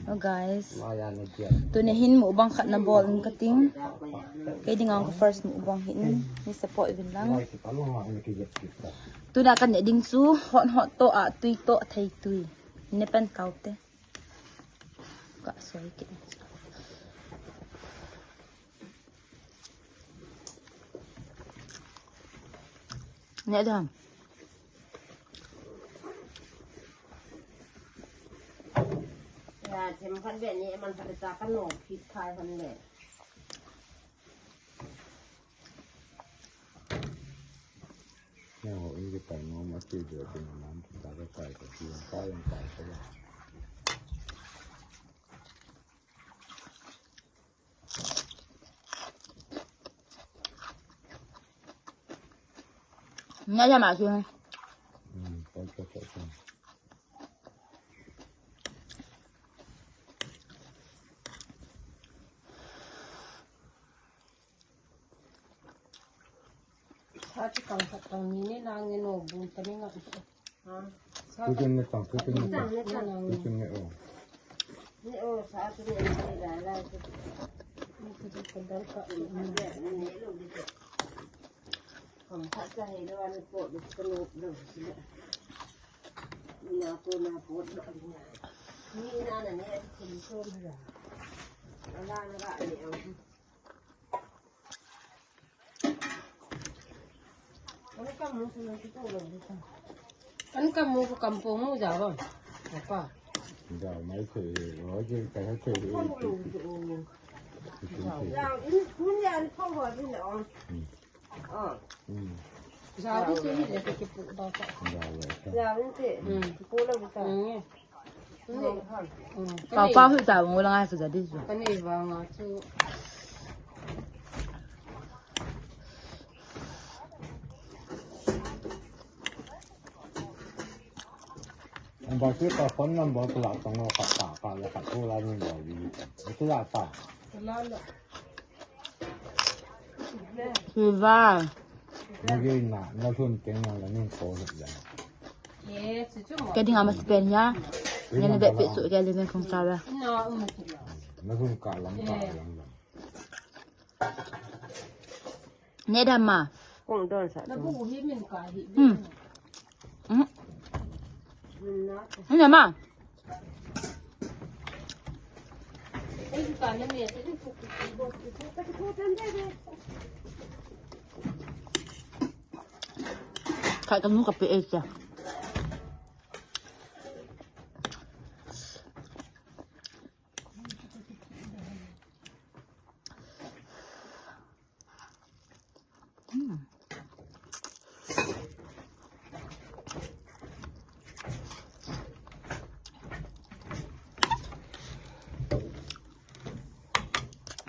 Hello guys. Tu neh hin mukbang kat na bol kating. Kay ding ang first mukbang hin. Ni support vin lang. Tu neh kan neh ding su hot hot to a tui to thai tui. Neh pen kau te. Ka soi ke. Neh dam. ຢາເຂັມຂັດແບບນີ້ມັນພັດຈາກຂະໜົມພິດພາຍພັນແບບ ແນວເຮົາເອງຈະໄປເນາະ ມາເຈເດືອເປັນນ້ຳຕາໄກໆ ກໍຄືໄປໄປກໍໄດ້. ແນວຈະມາຄື ອືມ ໄປໄປໄປ. Sudah. Lagi nak, nak sunting yang lain kau sudah. Kaya di ngama sebenarnya, yang lebih besok kaya lebih kong salah. Nak sunting kalang kalang. Neh dam ma. Kong don sa. ອືມ ອືມ ນີ້ມາ ຂາຍກັບໝູກັບເປເອຊຈ້ະ. ອືມ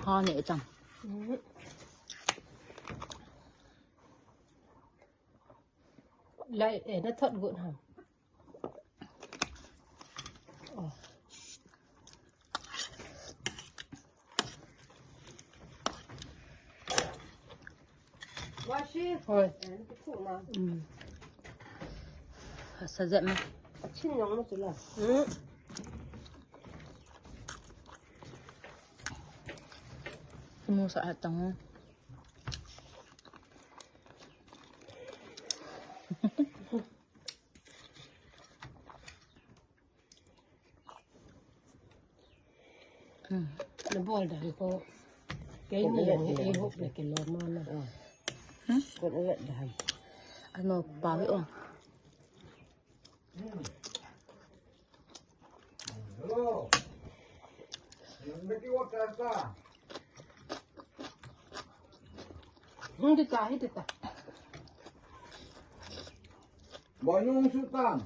ພໍແນ່ຈັ່ງ ອືມ ໄລ່ເອນະທອດກຸດຫາ. ໂອ້ຍ ອືມ ສະແຊບມາກ ອືມ ໝູສະອາດຈັງ. ອືມ ລະບໍ່ໄດ້ກໍແກມີຫຍັງໃຫ້ເອຫົບລະກິນໂລມານະ. ອືມ ກົດເອີດໄດ້ ອັນໝໍປາໄວ້ອອກ. ບໍ່ຍຸ່ງສຸດຕາມ.